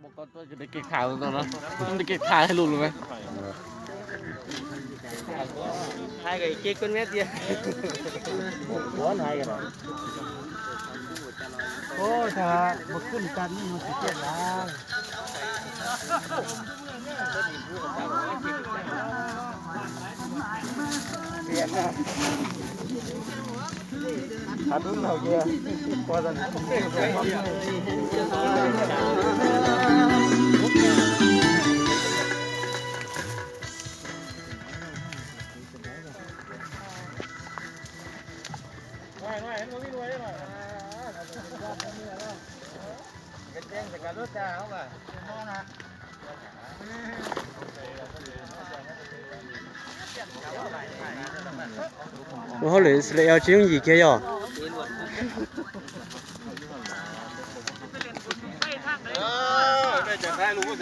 Ua koj tuaj ces kev tham no, kev tham hais lus lus mas. Hais ces koj neb tias. Ua cas mus khwb tas ib nyuag tsis tiaj lawm. Ua hauj lwm Israel tsis yooj yim kiag yog. Cov Thaib lus muaj